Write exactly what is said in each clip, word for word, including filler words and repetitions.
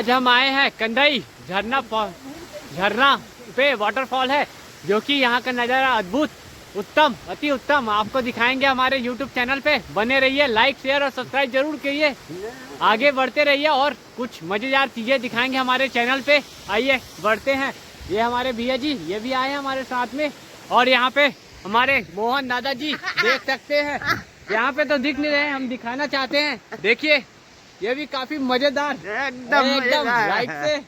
आज हम आए हैं कंदई झरना फॉ-, झरना पे, वाटरफॉल है, जो कि यहाँ का नज़ारा अद्भुत, उत्तम, अति उत्तम, आपको दिखाएंगे हमारे यूट्यूब चैनल पे। बने रहिए, लाइक, शेयर और सब्सक्राइब जरूर करिए। आगे बढ़ते रहिए और कुछ मज़ेदार चीज़ें दिखाएंगे हमारे चैनल पे। आइए बढ़ते हैं। ये हमारे भैया जी, ये भी आए हैं हमारे साथ में। और यहाँ पे हमारे मोहन दादा जी देख सकते हैं, यहाँ पे तो दिख नहीं रहे, हम दिखाना चाहते हैं। देखिए, ये भी काफी मजेदार, एकदम एकदम मजेदार लाइट है। से।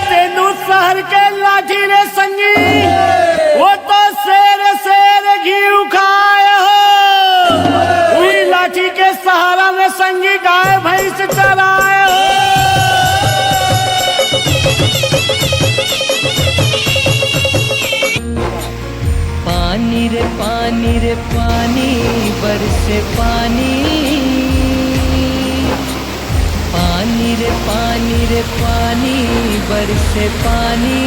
तेनू शहर के लाठी रे संगी, वो तो शेर शेर घी खाए हो। वही लाठी के सहारा में संगी गाय भैंस चराए हो। पानी रे पानी रे पानी, बरसे पानी। पानी रे पानी रे पानी, बरसे पानी।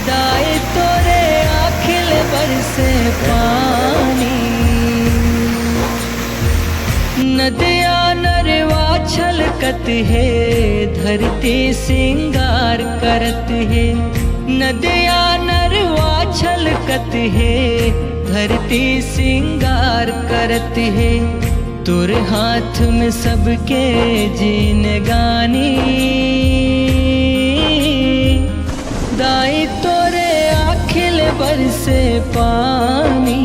दाई तोरे आँखिल बरसे पानी। नदिया नरवा छलकत हे, धरती सिंगार करत हे। नदिया नरवा छलकत हे, धरती सिंगार करत हे। तोर हाथ में सबके जिनगानी। दाई तोरे आँखिल बरसे पानी।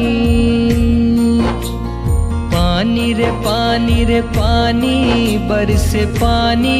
पानी रे पानी रे पानी, बरसे पानी।